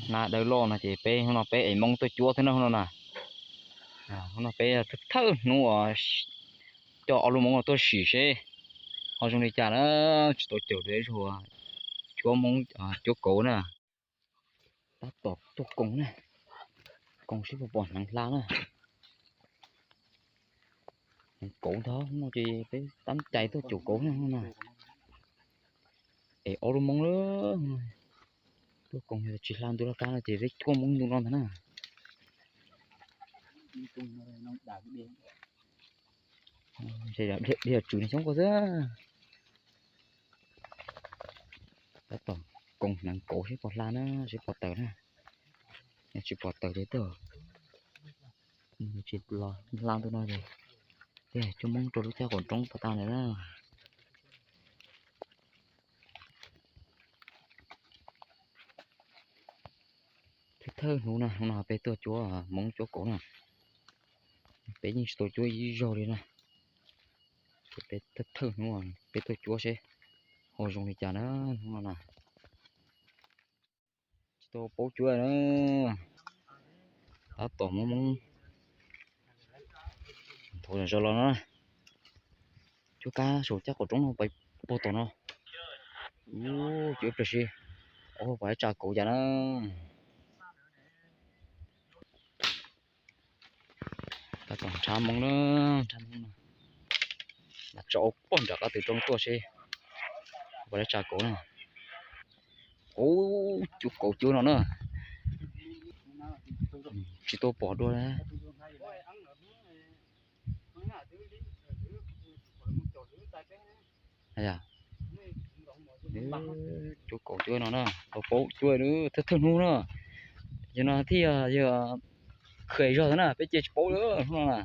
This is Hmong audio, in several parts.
Hnav dawb loj no ces peb hnub no peb ev Hmoob tuaj cuab thiab na hnub no na. Hnub no peb thawj hnub uas coj ob lub Hmoob no tuaj sim seb ho zoo li cas na. Tsis tau caum dua ib zaug cuab Hmoob cuab kauv na. Tab tom tuaj koom na, koom seb puas pom hneev hla na. Hneev kauv ntag no ces peb tab cai tuaj caum kauv na no. Es ob lub Hmoob lawm, tuaj koom yog tsis hla ntu laj kab no ces peb cuab Hmoob ntu no ntag na. Dej tswv no xyoob koj xwb. Tab tom koom hneev kauv seb puas hla na, seb puas tawm na. Yog tsis pom tawm ces twb tsis los hla ntu no ces thiaj cuab Hmoob rau lub caj qaum roob tag tag ntawd na. Thawj thawj hnub na, hnub no peb tuaj cuab Hmoob cuab kauv na. Peb yeej tsis tau cuab ib zaug li na. Ces peb thawj thawj hnub peb tuaj cuab seb ho zoo li cas na hnub no na. Tsis tau paub cuab na. Tab tom Hmoob Hmoob thaum zoo los no na. Cuab kab saum caj qaum roob no pais puag tom no. Ub, cuab ib pliag seb, ub, puas tsa kauv cas na. Tab tom nrhav Hmoob na, nrhav Hmoob no. Mas tso ua pog nram qab twg roob tuaj seb puas tsa kauv na. Ub, cuab kauv cuab no na. Tsis tau pom dua. Cuab kauv cuab no na, tau paub cuab na, thawj thawj hnub na. Yog no thiaj yog khwv zog na, peb cia tsis paub lawm hnub no na.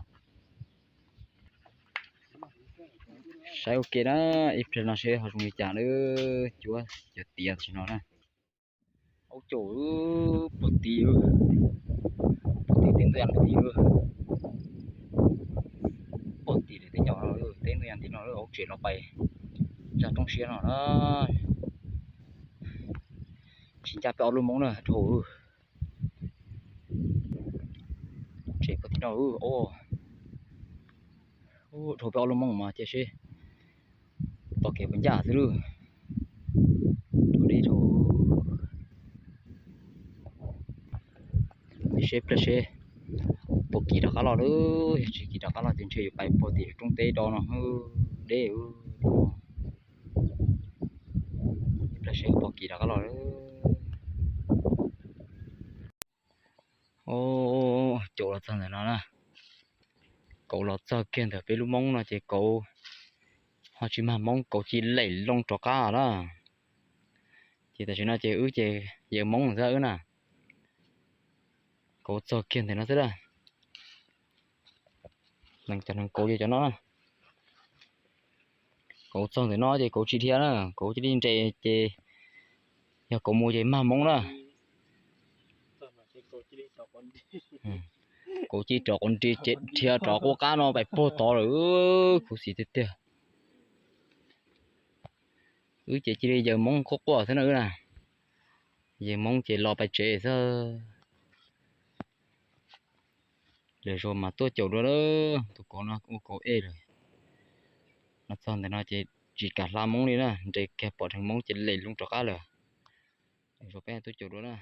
Saib ua ke na, ib pliag no seb ho zoo li cas na, cuab cov tiav tam sim no na. Aub caum pog tim, pog tim teb ntuj yas tim, pog tim lawm teb nyom no, teb ntuj yas tim no, aub tsev los pais zaj roob siab no na. Tsis ncaj peb ob lub Hmoob na dhau. Tsev pog tim no, dhau peb ob lub Hmoob mas cia seb tos kev puas ncaj xwb lawm. Dhau deb dhau. Seb pliag seb puas kis rov qab los lawm, yog tsis kis rov qab los ces ntshe yuav pais pog tim roob teb do no deb. Pliag seb puas kis rov qab los lawm. Caum los txog ntawm no na. Kauv los txog kiag ntawm peb lub Hmoob no ces kauv ho tsis mag Hmoob, kauv cia li lem loo rov qab na. Ces tam sim no ces wb ces yawg Hmoob xwb wb na. Kauv txog kiag ntawm no xwb na. Cov neeg kauv ces cov no na. Kauv txog ntawm no ces kauv tsis dhia na, kauv cia li nres ces yog kauv mus ces mag Hmoob na. Kauv cia li rov quav nres ces dhia rov quaj qab no pais puag tod lawm, khuv xim tiag tiag. Wb ces cia li yawg Hmoob quaj quaj xwb na wb na. Yawg Hmoob ces los pais tsev xwb. Lwm zaus mas tuaj caum dua lawm, tus kauv no ua kauv ej lawm. No txog ntawm no ces tsis kam hla Hmoob li na, nres kiag pom dheev Hmoob ces lem loo rov qab lawm. Lwm zaus peb tuaj caum dua na.